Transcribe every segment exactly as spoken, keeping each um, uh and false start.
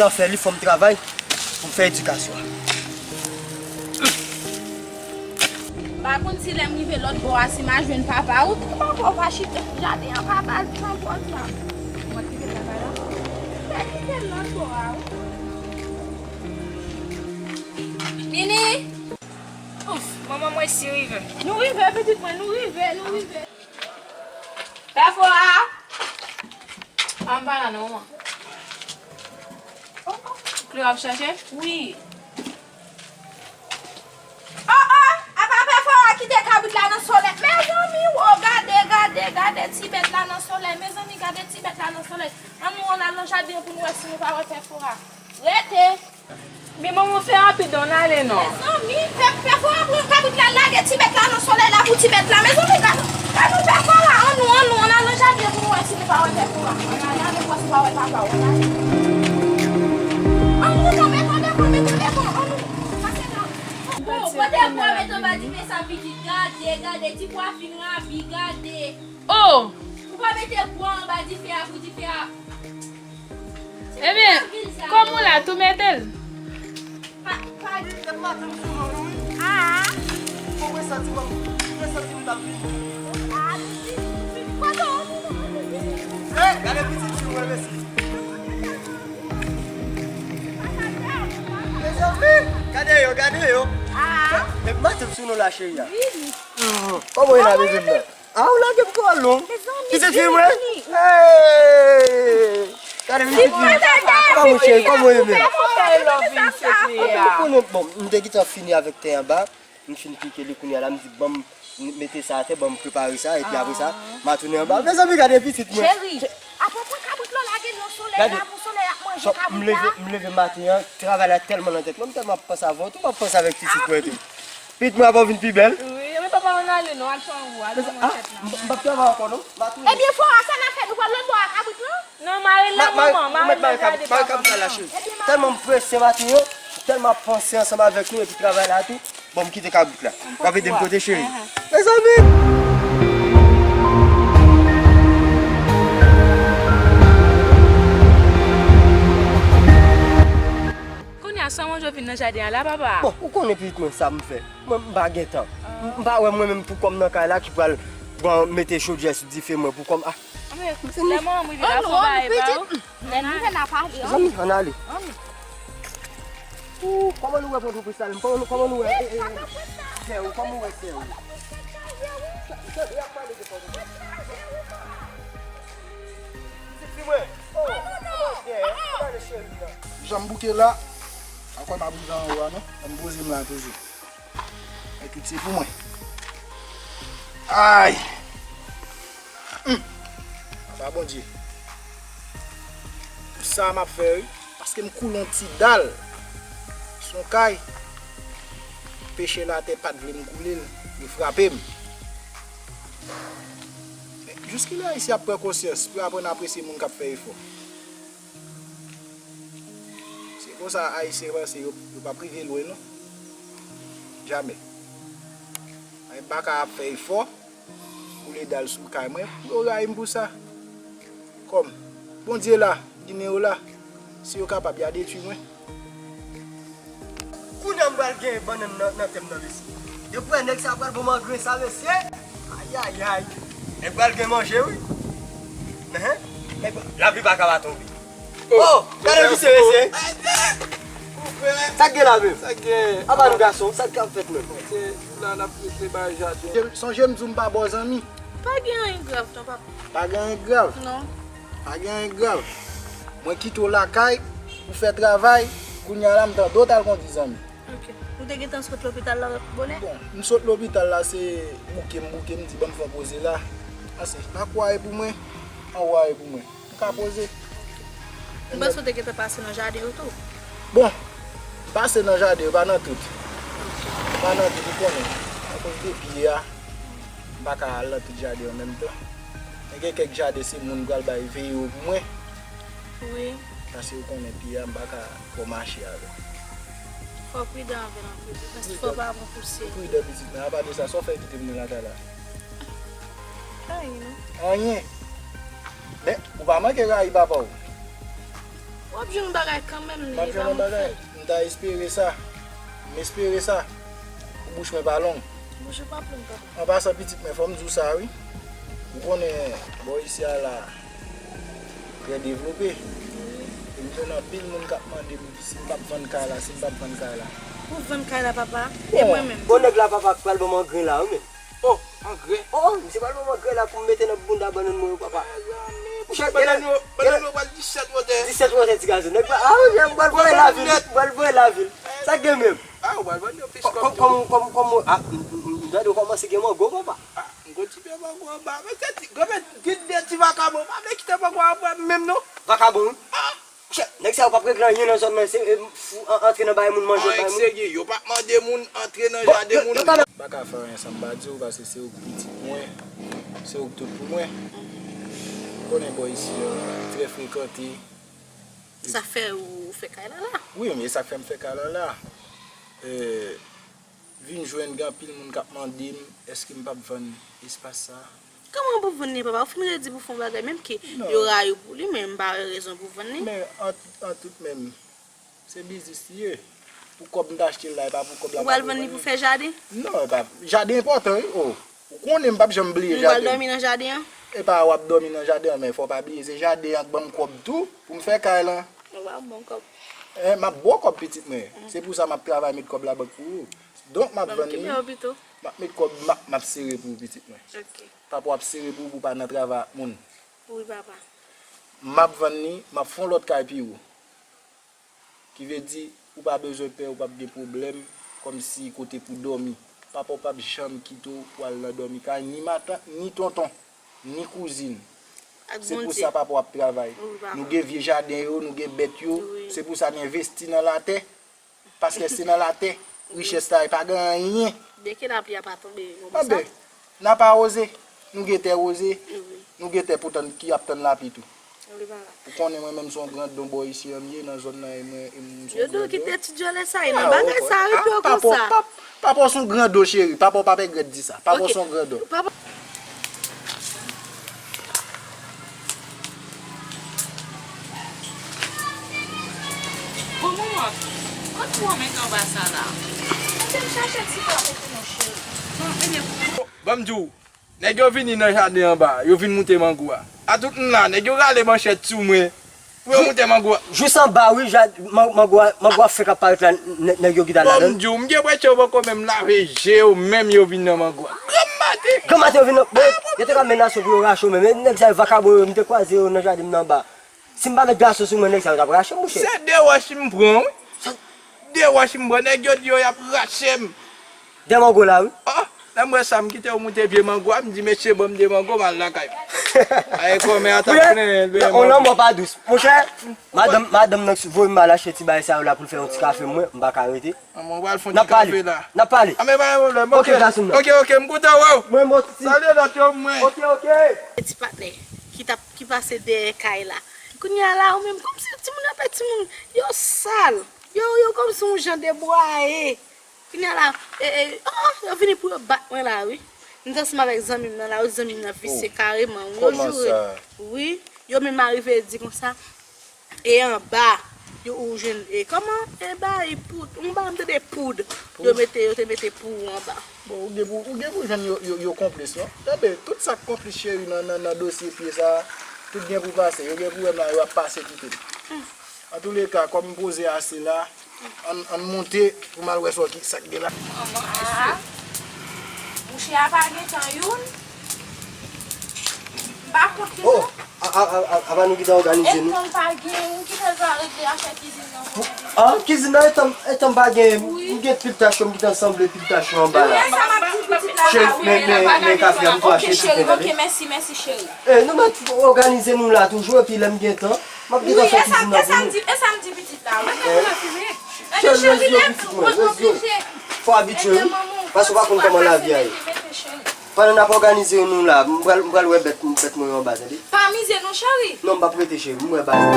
Nan fè li, fò m travay pou m fè edikasyon an. M pa konn si lè m rive lòt bò a, si m a jwenn papa ou, papa ou va chita jaden an, papa l pran pòz la. Mwen kite travay la. Fè kite lòt bò a, wi. Nini! Ouf, manman mwen si rive. Nou rive, pitit mwen, nou rive, nou rive. Pè Fora! An pa la non, man. Klè ap chache? Wi. Oh, oh, apa Pè Fora kite kabrit la nan solèy? Mezanmi, oh, gade, gade, gade ti bèt la nan solèy. Mezanmi, gade ti bèt la nan solèy. Ann nou, ann al nan jaden an pou nou wè si nou pa wè Pè Fora. Rete! Men manman, fè rapid, ann ale non. Mezanmi, Pè, Pè Fora pran kabrit la, lage ti bèt la nan solèy la pou ti bèt la. Mezanmi, gade, gade Pè Fora, ann nou, ann nou, ann al nan jaden pou nou wè si nou pa wè Pè Fora. Ann ale, ann ale, wè si nou pa wè papa w, ann ale. Ann nou, non, mete devan, mete devan, ann nou. Pase la. Oh, pote pwa met anba dife sa, pitit, gade, gade, ti pwa fin rabi, gade. Oh! Ou pa mete pwa anba dife a pou dife a. Ebyen, kòm ou la, tou mete l. Pa, pa di. Wi, se maten m sou nou, wi. Ah. Ou wè santi m, ou wè santi m t ap vini. Ah, vini, vini. Pardon, vini, vini. Eh, gade pitit fi mwen, mesye. Mezanmi, gade yo, gade yo. Ah. Se maten m sou nou la, cheri a. Vini. Kòman w ye la, bebe m nan? Ah, ou lage m twò long. Pitit fi mwen. Hey! Gade pitit fi. Kòman cheri, kòman w ye menm? Ou konnen, bon, m te gentan fini avèk tè anba. M fin pike li kounye a la, m di, ban m mete sa atè, ban m prepare sa, epi apre sa, m a tounen anba. Mezanmi, gade pitit mwen. Cheri, apre pran kabrit la lage nan solèy la, pou solèy ap manje kabrit la. M leve, m leve maten an, travay la tèlman nan tèt mwen, m tèlman ap panse avè w tou, m ap panse avèk pitit mwen tou. Pitit mwen ap vin pi bèl. Wi, men papa, ann ale non, al fè yon wou, al fè yon tèt la. M p ap travay ankò non. Ebyen, Fora, sa n ap fè, nou pral lòt bò a kabrit lan? Non, mare la, manman, mare la, gade papa. Tèlman m prese maten an, tèlman ap panse ansanm avèk nou, epi travay la tou. Bon, m kite kabrit la. W ap ede m pote, cheri. Mezanmi! Kounye a, san manje w vin nan jaden an la, papa? Bon, ou konnen pitit mwen sa m fè. Mwen, m pa gen tan. M, m pa wè mwen menm pou kò m nan kay la ki pral, bon, mete chodyè sou dife mwen pou kò m. Ah, lè manman m rive la, fò bagay pa ou. Lè nou vin ap pale. Zanmi, ann ale. Ou, kòman nou wè pòtoprens la menm? Kòman nou, kòman nou wè, eh, eh, sè ou? Kòman ou wè sè ou? Pitit fi mwen. Oh, kòman w ye? Kòman w ye, cheri a? Jan m bouke la, pa kwè m ap rive anwo a non. Ban m poze m la toujou. Men tout se pou mwen. Ay! Hum! Papa Bondye. Tout sa m ap fè, wi. Paske m koule yon ti dal sou yon kay. Peche latè pa t vle m koule l. Yo frape m. Men jiskilè Ayisyen ap pran konsyans pou yo aprann apresye moun k ap fè efò? Se konsa Ayisyen panse yo, yo p ap rive lwen non. Jamè. Ay baka ap fè efò, koule dal sou kay mwen, pou yo rayi m pou sa. Kòm Bondye la, Ginewo la, si yo kapab, y a detwi mwen. Kounye a m pral gen bannann nan, nan tè m nan, mesye. Depi w wè nèg sa pral ban m angren sa, mesye. Ayayay. Nèg pral gen manje, wi. Enhen. Nèg pral, lapli pa ka pa tonbe. Oh, gade misye, mesye. Sa k gen la menm? Sa k gen? Apa nou gason, sa k ap fèt menm? Se la n ap rete bay jaden. Sonje m di w m pa ba w zanmi. Pa gen anyen grav non, papa. Pa gen anyen grav? Non. Pa gen anyen grav. Mwen kite w lakay pou fè travay, kounye a la m tande w t al kondi zanmi. Ok. Ou te gentan sot lopital la bonè? Bon, m sot lopital la, se bouke m bouke, m di ban m fè yon poze la. Ase, lakwa e pou mwen, anwo a e pou mwen. M ka poze. M panse w te gentan pase nan jaden yo tou. Bon, m pase nan jaden yo, pa nan tout. Pa nan tout, ou konnen. Akoz de pye a, m pa ka al nan tout jaden yo an menm tan. Men gen kèk jaden se moun pral bay veye yo pou mwen. Wi. Paske ou konnen pye a, m pa ka twò mache avè l. Fò w pridan avè l anpil, wi, paske fò w pa pran pousye. Ou pridan pitit mwen, apa de sa, sa w fè kite m nan lakay la? Anyen non. Anyen? Men, ou pa manke rayi papa w. W ap jwenn yon bagay kanmenm, li pa manke. M ap jwenn yon bagay. M ta espere sa. M espere sa. Pou bouch mwen pa long. Bouch ou p ap long, papa. An pasan, pitit mwen, fò m di w sa, wi. Ou konnen, bò isi a la, trè devlope. Wi. E m jwenn anpil moun k ap mande m si m p ap vann kay la, si m p ap vann kay la. Pou vann kay la, papa? E mwen menm? Bon, nèg la, papa, pral ban m angren la, wi, menm. Oh, angren. Oh, misye pral ban m angren la pou m mete nan bounda bannann mwen yo, papa. Mezanmi, bannann yo, bannann yo pral disèt wotè. Disèt wotè, ti gason. Nèg la, ah, wi, m pral voye lavil, m pral voye lavil. Sa k gen menm? Ah, ou pral vann yo plis kòb tou. Kòm, kòm, kòm, ah, m, m, m, m tande w kòmanse gen mango, papa. Ah, m gon ti pye mango anba. Men se ti, granmèt, gid de ti vakabon, pa vle kite mango a pran menm non. Vakabon, wi. Ah. Chè, nèg sa yo p ap regle anyen nan zòn nan, se, e, fou, an, antre nan bay moun manje, bay moun. An règ serye, yo p ap mande moun antre nan jaden moun. M pa ka fè anyen san m pa di w, paske se ou k pitit mwen, se ou k tout pou mwen. Ou konnen bò isi an trè frekante. Sa fè ou fè kay la la? Wi, men sa k fè m fè kay la la. E, vin jwenn gen anpil moun k ap mande m èske m p ap vann espas sa. Kòman pou vann li, papa? Ou fin redi pou fè yon bagay, menm ke yo rayi w pou li, men m pa wè rezon pou vann li. Men an, an tout menm, se biznis li ye. Pou kòb m t achte l la, e pa pou kòb la m ap revann li. Ou pral vann li pou fè jaden? Non, e pa, jaden enpòtan, wi. Oh, ou konnen m p ap janm bliye jaden. Nou pral dòmi nan jaden an? E pa w ap dòmi nan jaden an, men fò w pa bliye, se jaden an k ban m kòb tou pou m fè kay lan. Ou pa ban m kòb. Eh, m ap ba w kòb, pitit mwen. Se pou sa m ap travay met kòb labank pou ou. Donk, m ap vann li. M ap met kòb, m ap, m ap sere pou ou, pitit mwen. Ok. Papa w ap sere pou ou, pou w pa nan travay ak moun. Wi, papa. M ap vann li, m ap fè yon lòt kay pi wo. Ki vle di, ou pa bezwen pè, ou p ap gen pwoblèm, kòmsi kote pou dòmi. Papa w p ap janm kite w pou al nan dòmi kay, ni matant, ni tonton, ni kouzin. Se pou sa papa w ap travay. Wi, papa. Nou gen vye jaden yo, nou gen bèt yo. Wi. Se pou sa n envesti nan latè. Paske se nan latè richès la, e pa gen anyen. Byenke lapli a pa tonbe, yon bon sa. Anben, n ap awoze. Nou gen tè woze. Wi. Nou gen tè pou tann, ki ap tann lapli tou. Wi, papa. Ou konnen mwen menm se yon grandon bò isi an m ye, nan zòn nan, e mwen, e m se yon grandon. Yo di w kite ti djòlè sa, e nan bagay sa yo tou konsa. Papa w se yon grandon, cheri. Papa w pa regrèt di sa. Papa w se yon grandon. Papa. Bon, manman, kote w mete anba sa la? Mete m chache ti pa pou nou, cheri. Bon, ebyen. Bon, ban m di w, nèg yo vini nan jaden anba, yo vin moute mango a. A tout m la, nèg yo rale manchèt sou mwen. Pou yo moute mango a. Jis anba, wi, ja-, man-, mango a, mango a fenk ap parèt la, nè-, nèg yo ki t al ladan l. Bon, m di w, m gen enpresyon poko menm lave je yo, menm yo vin nan mango a. Granmate! Granmate yo vin nan, bon, yo te ka menase w pou yo rache w menm. E nèg sa yo vakabon yo, m te kwaze yo nan jaden m nan anba. Si m pa met glaso sou mwen, nèg sa yo t ap rache m, mouche. Se de wòch m pran, wi. De wòch m pran, nèg yo di yo y ap rache m. De mango la, wi. Oh, lè m wè sa, m kite yo moute pye mango a, m di, "Mesye, ban m de mango, m al lakay m." Ay, kòmè a t ap plenyen, plenyen mango. On lanmò pa dous. Monchè, madanm, madanm nan voye m al achte ti bagay sa yo la pou l fè yon ti kafe mwen, m pa ka rete. Manman, w al fè yon ti kafe la. N ap pale. A, men pa gen pwoblèm. Ok, gason m nan. Ok, ok, m kontan wè w. Mwen, mwen, ti. Salye lòt yo, mwen. Ok, ok. Ti patnè ki t ap, ki pase dèyè kay la. Kounye a la, ou menm, kòmsi timoun yo ap fè timoun, yo sal. Yo, yo kòmsi yon jan debwaye. Kounye a la, e, e, oh, yo vini pou yo bat mwen la, wi. M t ansanm avèk zanmi m nan la, wi, zanmi m nan visye kareman, wi. Yo joure. Wi, yo menm arive di konsa, e anba, yo ou jwenn, e kòman, e bay poud, yon bagay m tande poud. Yo mete, yo te mete pou ou anba. Bon, ou gen pou, ou gen pou jwenn yo, yo, yo konplis, non? Tande, tout sa k konplis, cheri, nan, nan, nan dosye pye sa, tout gen pou pase. Yo gen pou wè m la, yo ap pase kite m. Antouleka, kòm m poze ase la, ann, ann monte pou m al wè sa ki, sa k gen la. Manman, a, mouche a pa gentan youn. M pa kont li non. A, a, a, a, apa nou gentan òganize nou? Etan pa gen, ou ki fè l pa regle afè kizin nan pou mwen? A, kizin nan, etan, etan pa gen, m gen pil tach yo, m gentan sanble pil tach yo anba la. Wi, e sa m ap di pitit la la, wi. Men, men, men kafe a, m tou achte ti pen, tande. Ok, cheri, ok, mèsi, mèsi, cheri. E, nou mèt òganize nou la toujou, epi lè m gen tan, m ap gentan fè kizin nan pou nou. Wi, e sa, e sa m di, e sa m di pitit la, wi. Cheri, rezi yo, pitit mwen, rezi yo. Fò abitye, wi. Paske w pa konn kòman lavi a ye. Pandan n ap òganize nou la, m pral, m pral wè bèt, bèt mwen yo anba, tande? Pa mize non, cheri. Non, m p ap rete, cheri. M wè bagay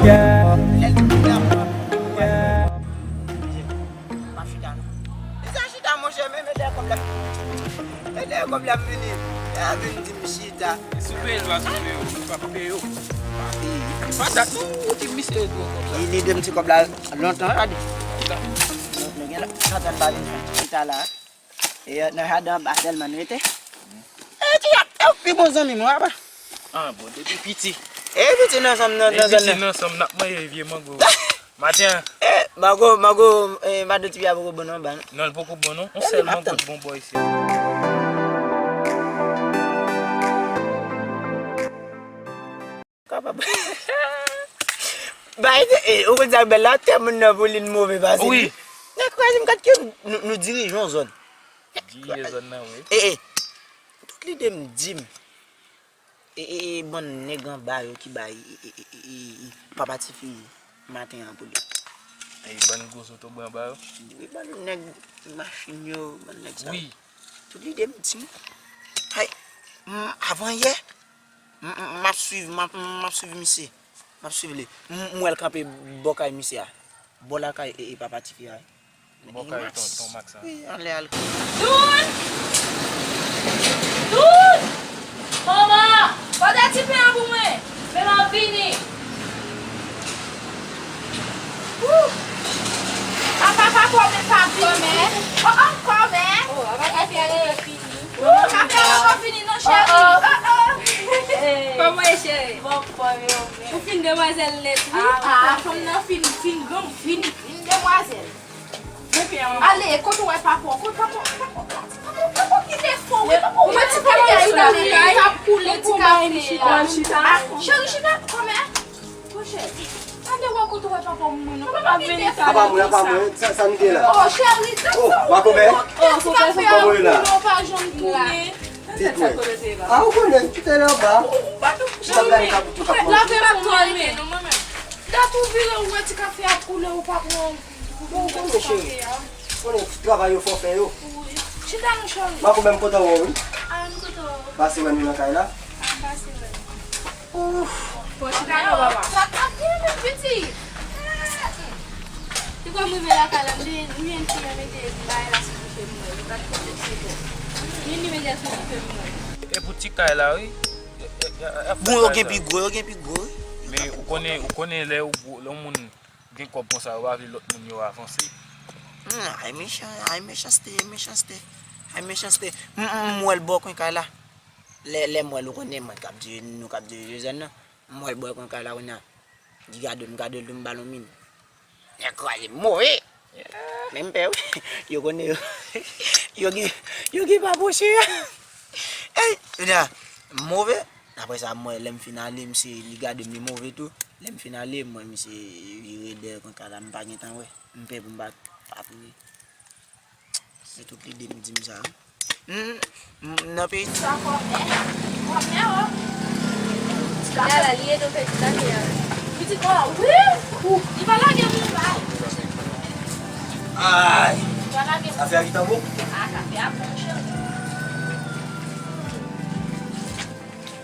sa. E lè kòb la ap vini, lè a vin di m chita. Si w peye l pa, si w peye l, ou p ap peye w. Pa dat non, ou di misye dwe kòb la. Li, li dwe m ti kòb la lontan, gade. Nou, nou gen lontan n pa vin fè ti chita la. E, nan jaden anba sèlman n rete. E, ti ap, ap pi bon zanmi m, w apa. Ah, bon, depi piti. E, piti nan zanm nan, nan zòn nan. Depi piti nan zanm, n ap manje vye mango. Maten an. E, mango, mango, e, mango ti a poko bon non, ban. Non, l poko bon non. On sèl mango t bon bò isi. Kapab. Bay, e, ou konn sa k bèl la, tè moun nan pou li n move pase li. Wi. Nèg kraze m kat ke nou, nou dirije yon zòn. Dirije zòn nan, wi. E, e, tout lide m di m. E, e, e, bann nèg anba yo ki bay, e, e, e, e, e, papa tifi maten an pou li. E, bann gwo zotobre anba yo. Wi, bann nèg machin yo, bann nèg sa yo. Wi. Tout lide m di m. Ay, m, avan yè, m, m, m ap swiv, m ap, m ap swiv misye. M ap swiv li. M, m wè l kanpe bò kay misye a. Bò lakay e, e papa tifi a. Bò kay ton, ton Max la. Wi, anlè al. Doudou! Doudou! Manman! Pote ti pen an pou mwen! Men m ap vini! Wouh! Apa pa kòmè pa vini? Oh, oh, kòmè! Oh, apa kafe a genlè fini? Wouh, kafe a poko fini non, cheri. Oh, oh. Kòman e, cheri? Bon, kòmè, yo, men. Ou fin demwazèl nèt, wi. Ah, fanm nan fin, fin granm, fin, fin demwazèl. Ale, kote w wè papa w? Kote papa w? Papa w, papa w, papa w, papa w ki te fò, wi, papa w. Mwen ti kafe a, li t ap koule ti kafe a. Ah, cheri, chita kòmè. Monchè, tande wè kote w wè papa w mouri non. Papa w ki te fò. Apa mwen, apa mwen, sa, sa m gen la? Oh, cheri, tande sa w mouri. Oh, pa kòmè. Oh, ti kafe a koule, w pa janm tounen. Tèt mwen. Ah, ou konnen, tout alè anba. Ou pa tou. Chita gade kap tou kap manje. Lave m non, mwen menm. Dat ou vire, ou wè ti kafe a koule, ou pa pran. Bon, ou konnen, cheri. Ou konnen travay yo fò fè yo. Wi. Chita non, cheri. Mwen konbyen m kontan wè w, wi. Ah, m kontan wè w. Pase wè nou nan kay la. Ah, pase wè nou. Ouf. Bon, chita non, papa. Sa t ap byen, men piti. Depi m rive lakay la, m te, m jwenn ti mete bagay la sou bouch mwen. Li pa t konn se bon. Li, li mete sou bouch mwen. E pou ti kay la, wi. Bon, yo gen pi gwo, yo gen pi gwo, wi. Men ou konnen, ou konnen lè ou gwo, lè yon moun gen kòb konsa, yo pa vle lòt moun yo avanse. Hmm, ay mechan, ay mechanste, mechanste. Ay mechanste. M, m, m wè l bò kwen kay la. Lè, lè m wè l, ou konnen mwen k ap dirije, nou k ap dirije zòn nan. M wè l bò kwen kay la kounye a. Li gade m, gade l tou, m ba l yon min. Nèg kraze m move. Men m pè wi. Yo konnen yo. Yo gen, yo gen pa poche. Ey, kounye a, m move. Apre sa, m wè lè m fin ale, misye, li gade m, li move tou. Lè m fin ale, m wè misye vire dèyè kwen kay la, m pa gentan wè. M pè pou m pa, pa kouri. Se tout lide m di m sa. Hmm, m nan peyi. Sa kòmè. Kòmè o. Ti kafe a la, li ede w fè ti kafe a. Pitit o, wi. Li pa lage m yon bay. Ay. Li pa lage m. Kafe a ki tan bon? Ah, kafe a bon, cheri.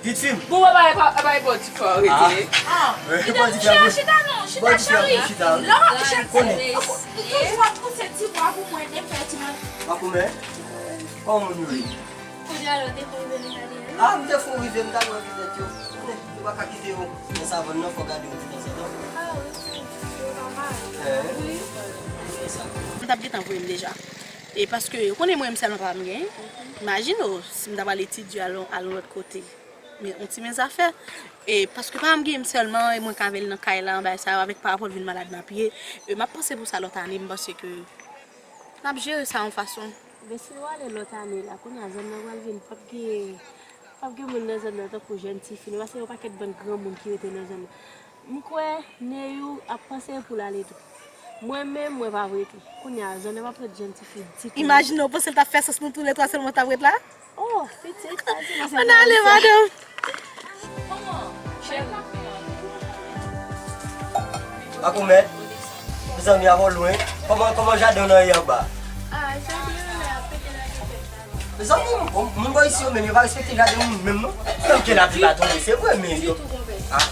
Pitit fi m. Bon, papa, papa, papa, bon, ti fò, rete. Ah. Chita non, chita, chita, cheri. Lè w ap chèche. Ou toujou ap pouse ti bwa pou mwen, de fè ti manje. Pa koumen. Kòman moun yo ye? Kounye a la, ou te fon rive nan kay la? Ah, m te fon rive, m t al wè pitit yo. Konnen, yo pa ka kite yo nan savann nan, fò gade yo toutansantan. Ah, wi, wi. Yo pa mal. Eh. Wi. Yo sa. M t ap gentan voye m deja. E paske, ou konnen mwen menm sèlman papa m genyen. Imajine w, si m ta pral etidye al, al yon lòt kote. Men, yon ti men zafè. E paske papa m genyen m sèlman, e mwen k avè l nan kay la, bagay sa yo, avèk pa rapò l vin malad nan pye. E m ap panse pou sa lòt ane, m panse ke n ap jere sa yon fason. Men si w ale lòt ane la, kounye a zòn nan pral vin, p ap gen, p ap gen moun nan zòn nan tankou jèn tifi, paske yon pakèt bann granmoun ki rete nan zòn nan. M kwè Neyou ap panse pou l ale tou. Mwen menm, mwen p ap rete. Kounye a, zòn nan p ap jwenn jèn tifi ditou. Imajine w, panse l t ap fè sans nou toulètwa sèlman t ap ret la? Oh, pitit, pa di nou se... Ann ale, madanm. Pa kòmè. Mezanmi, a w lwen. Kòman, kòman jaden w nan ye anba? Ah, jaden an la, pete nan tèt la. Mezanmi, moun, moun bò isi yo menm, yo pa respekte jaden moun menm non. Menm ke lapli pa tonbe, se vre, men yo... Ah.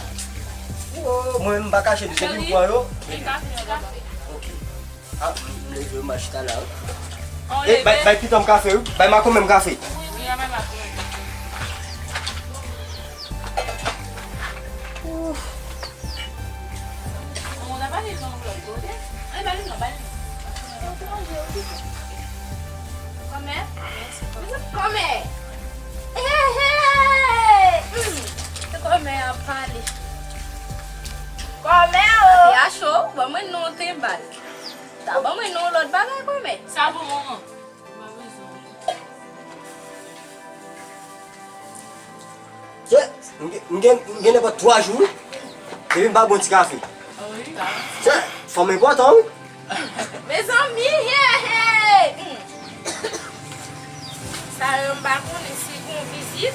Oh, mwen, m pa kache nou, se pou m pran yo. Ok. Ah, m, m leve, m al chita la, wi. E, bay, bay pitit mwen kafe, wi. Bay makomè m kafe. Wi, wi, bay makomè. Kòmè? Kòmè? Hey, hey! Hmm. Se kòmè ap pale. Kòmè o! Te a cho, ban mwen non te bal. Ta ban mwen non lòt bagay kòmè. Sa bon manman. Mwen bezwen. Se, m gen, m gen, m gen nenpòt twa jou, wi. Depi m pa bwè yon ti kafe. Se, fanm enpòtan, wi. Mezanmi, hey, hey. Hmm. Sa yo, m pa konnen si gon vizit.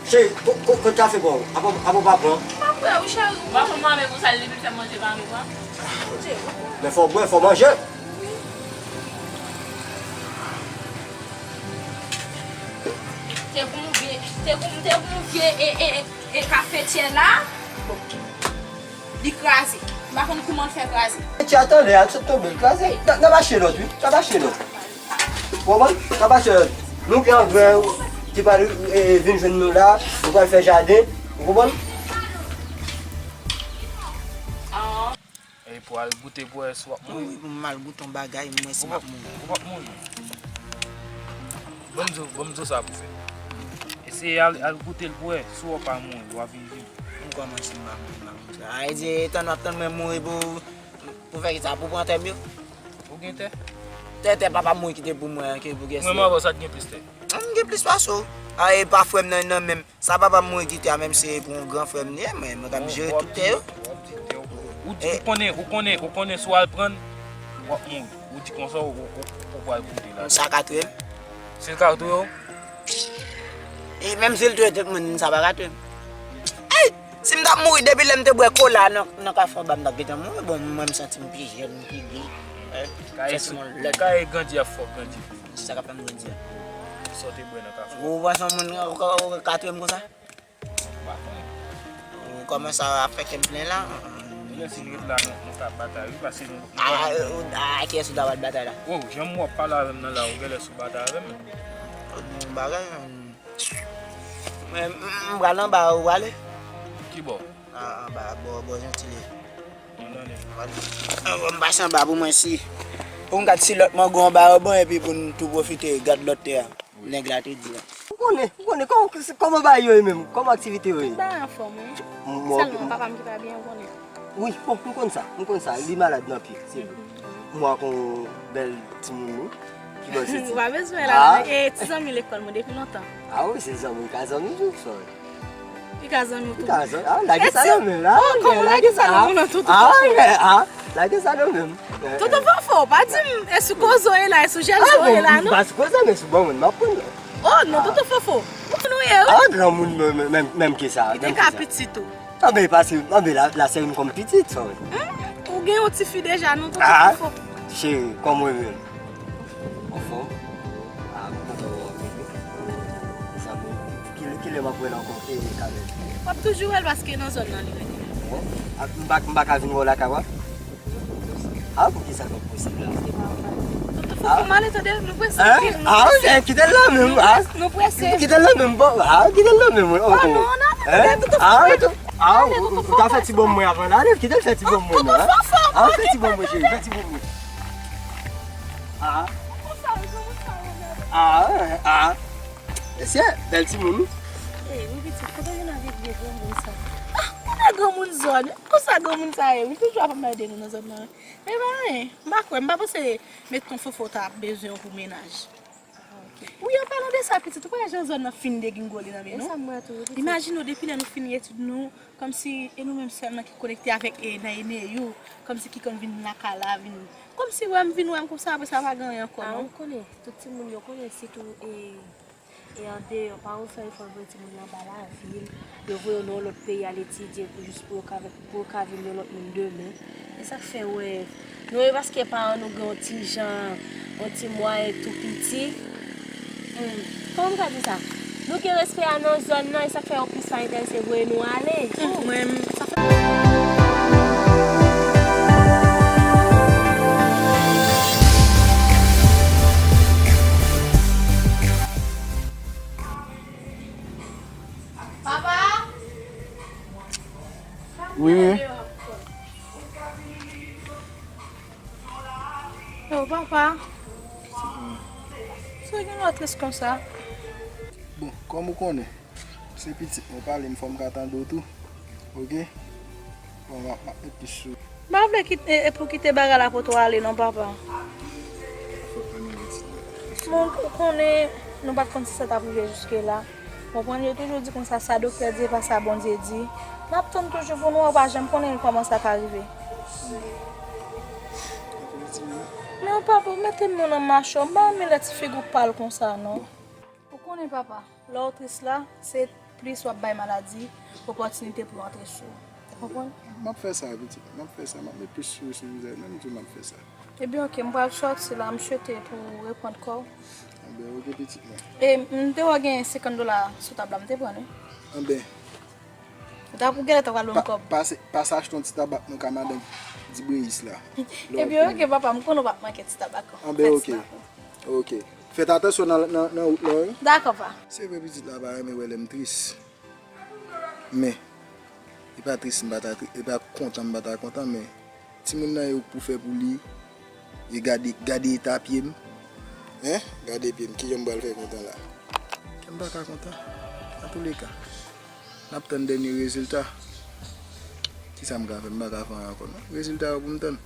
Cheri, ko-, ko-, kot kafe pa w? Apa, apa w pa pran? M pa pran, wi, cheri. Ou pa konn mwen avèk ou sa, li vin fè manje pa mwen. Men fò w bwè, fò w manje. Te pou m vye, te pou m, te pou m vye e, e, e, e kafetyè la. Bon. Li kraze. M pa konn kouman l fè kraze. Fè ti atann lè a, l sot tonbe, l kraze. N a, n ap achte lòt, wi. N ap achte lòt. Ou konprann? N ap achte lòt. Nou gen angrè ki pral, e, vin jwenn nou la. Nou pral fè jaden. Ou konprann? E pou al goute pou wè si w ap mouri. Wi, pou m al goute yon bagay, m wè si m ap mouri. Ou p ap mouri. Ban m di w, ban m di w sa pou fè. Eseye al, al goute l pou wè si w pa mouri, w ap vin viv. M kòmanse m pa mouri, m pa mouri. A, e di, tann w ap tann mwen mouri pou, pou fè kisa? Pou pran tè m yo? Ou gen tè? Tè, tè papa m mouri kite pou mwen, ke pou gen. Mwen, mwen avè w, sa k gen plis tè? M gen plis pase w. A, e pa frè m nan, nan menm. Sa papa m mouri kite a, menm se pou yon gran frè m li ye, mwen, mwen ka jere tout tè yo. Ou di, ou konnen, ou konnen, ou konnen si w al pran l, w ap mouri. Ou di konsa, ou, ou, ou pral koute la. Sa ka touye m? Si l ka touye w? E menm si l touye tout moun, sa pa ka touye m. Ey! Si m t ap mouri depi lè m te bwè kola nan, nan kafou anba, m t ap gentan mouri. Bon, mwen, m santi m pi jèn, m pi gou. Ey, fè ti moun lòd. Kay grandi ap fè w grandi. Se sa k ap fè m grandi a. Sa w te bwè nan kafou? Ou panse yon moun ka, ka, ka touye m konsa? Ou kòmanse ap fè kè m plen la. Lè si n ret la, nou, nou ka batay, wi, paske nou, nou... A, ou, a, kiyès ou ta pral batay la? O, jan m wè w ap pale avè m nan la, ou genlè sou batay avè m. Yon bagay, mwen, m, m pral anba, ou prale? Ki bò? A, anba, bò, bò Jentile. Mwen tande. Anba, m pase anba pou mwen si. Pou m gad si lòt mango anba yo bon, epi pou n tou pwofite gad lòt tè a. Nèg la te di a. Ou konnen, ou konnen kòman, kòman bagay yo ye menm? Kòman aktivite yo ye? Tout bagay anfòm, wi. Sèlman papa m ki pa byen, ou konnen. Wi, bon, m konn sa, m konn sa. Li malad nan pye, se vre. M wè kon bèl timoun, wi. Ki bò se ti... Ou pa bezwen la, non. E ti zanmi lekòl mwen depi lontan. A wi, se zanmi, ka zanmi tou, sa. Li ka zanmi w tou. Li ka zanmi, a, lage sa nan men m la. O, kòman lage sa nan men m nan, Toto Fofo? A, lage sa nan men m. Toto Fofo, pa di m, e sou koze w ye la, e sou jèlsi w ye la, non? M pa sou koze, men sou bon moun, m ap pran. O, non, Toto Fofo. Ou konn ou ye, wi. A, granmoun, menm, menm, menm ke sa. Li te ka pitit ou. A, men pase, a, men la, la se yon kòm pitit, sa, wi. Ou gen yon ti fi deja, non, Toto Fofo? Cheri, kòman ou ye menm? Anfòm? A, m kontan wè w anpil, wi. Zanmi, ki, kilè m ap wè l ankò, e, Kamèl? W ap toujou wè l paske nan zòn nan li rete. Bon, a, m pa, m pa ka vin wè w lakay w a? A, poukisa sa p ap posib la? Toto Fofo, m ale tande, nou prese anpil, nou prese. A, kite l la menm, a. Nou prese. Kite l la menm, bon, a, kite l la menm, wi. O, non, non, non, Toto Fofo. A, ou ka fè ti bonm mwen avan l ale, kite l fè ti bonm mwen, non, a. A, fè ti bonm mwen, cheri, fè ti bonm mwen. A. A, a. Mesye, bèl timoun, wi. Ey, wi, pitit, kote w vin avèk vye granmoun sa? A, kote granmoun zòn? Konsa granmoun sa ye, wi, toujou ap mède nou nan zòn nan, wi. Men pa anyen, m pa kwè, m pa panse Meton Fofo ta bezwen w pou mennaj. Wi, an palan de sa, pitit, ou pa wè jan zòn nan fin degringole nan men nou? Imajine w, depi lè nou fini etid nou, kòmsi e nou menm sèlman ki konekte avèk, e, nan Eneyou, kòmsi ki konn vin lakay la, vin, kòmsi wè m vin wè m konsa, apre sa pa gen anyen ankò, non. A, ou konnen, tout timoun yo konnen, sitou, e, e andeyò, pa yo fè efò pou timoun nan ba lavil, yo voye yo nan yon lòt peyi al etidye pou jis pou yo ka, pou yo ka vin yon lòt moun demen. E sa k fè wè nou, e paske paran nou gen yon ti jan, yon ti mwayen tou piti. Hmm, kòman m ka di sa? Nou gen respè a nan zòn nan, e sa k fè yo plis pa enterese voye nou ale. Hmm, mwen, sa fè Yo, papa. Sa gen lè w tris konsa? Bon, kòm ou konnen, se pitit mwen pale m, fò m ka tande w tou. Oke? Bon, m ap, m ap met plis sou. M pa vle kit-, e, e pou kite bagay la pou tou ale non, papa. Fòk ann rete. Bon, ou konnen, nou pa t konn si sa t ap rive jiske la. Konprann, yo toujou di konsa, sa doktè di, e pa sa Bondye di. N ap tann toujou pou nou wè, ou pa janm konnen kòman sa ka rive. Non, papa, ou mete m nan machò, m pa renmen lè ti figi w pal konsa, non. Ou konnen, papa, lè w tris la, se plis w ap bay maladi opòtinite pou yo antre sou ou. Ou konprann? M ap fè sa, pitit. M ap fè sa. M ap met plis souri sou vizaj mwen, m di w m ap fè sa. Ebyen, oke, m pral sòti la, m swete pou w reprann kò w. Anben, oke, pitit mwen. E, m te wè gen senkant dola sou tab la, m te pran l, wi. Anben. Ou ta pou genlè ta pral ban m kòb. Pase, pase achte yon ti tabak nan ka madan Dibreyis la. Ebyen, oke, papa, m konnen w p ap manke ti tabak. Anben, oke. Oke. Fèt atansyon nan, nan, nan wout lan, wi. Dakò, pa. Se vre, pitit la pa renmen wè lè m tris. Men, e pa tris m pa ta tri-, e pa kontan m pa ta kontan, men timoun nan e ou k pou fè pou li. E gade, gade eta pye m. Hein? Gade pye m. Kijan m pral fè kontan la? Kè m pa ka kontan. Antouleka, n ap tann dènye rezilta. Kisa m ka fè? M pa ka fè anyen ankò, non. Rezilta yo pou m tann.